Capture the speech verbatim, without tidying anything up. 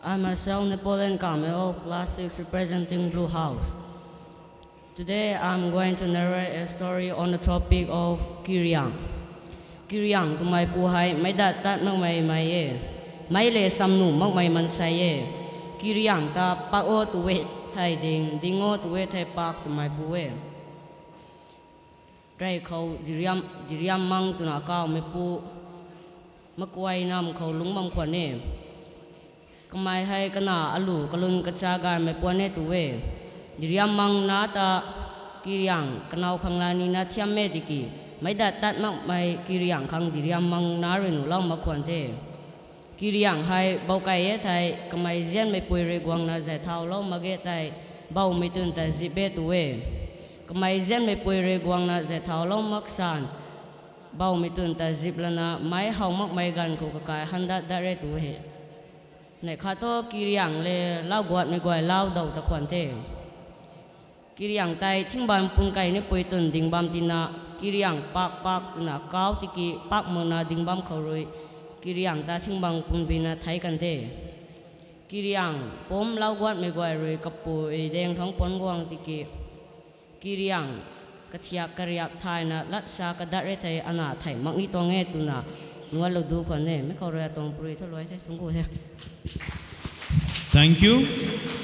I'm myself Napoleon Kameo, class six, representing Blue House. Today I'm going to narrate a story on the topic of Kiriang. Kiriang twmei pu hei meic dat tat makmei mei e. Meic le samnu makmei mansei e. Kiriang ta pak o tu e thei ding, ding o tu e thei pak twmei pu e. Rey khou Diriam, Diriam Mang twna kawmeipu, makuay nam khou lungc bam khwan e. Kamei hei kana alu kalun kacha gaymei puan e tu e. Diriam Mang na ta Kiriang kanow khang la nina thiam e tiki, meic dat tat makmei Kiriang khang Diriam Mang na rui nuhlou mak khwan the. Kiriang hei bou key e thei, kamei zianmeipui rui guangna zay thaulou mak ge tei, boumei twn ta zip e tu e. Kamei zianmeipui rui guangna zay thaulou mak san, boumei twn ta zip lana meic how makmei ganv khou kakai han dat dat re tu e. Neih khat thu Kiriang le lau guatmei guay lau dou ta khwan the. Kiriang tei thing bam pun key ni pui twn ding bam tina, Kiriang pak pak twna kau tiki pak makna ding bam khou rui, Kiriang ta thing bam pun bina theic kan the. Kiriang pumc lau guatmei guay rui kapui daeng thangc puan guang tiki, Kiriang kathiak kariak thayna lat sa kadat re thei ana thei mak ni tuang e twna nuanlou du khwan e. Meic khou rui atuang puri thu luai the, thungc ku the. Thank you.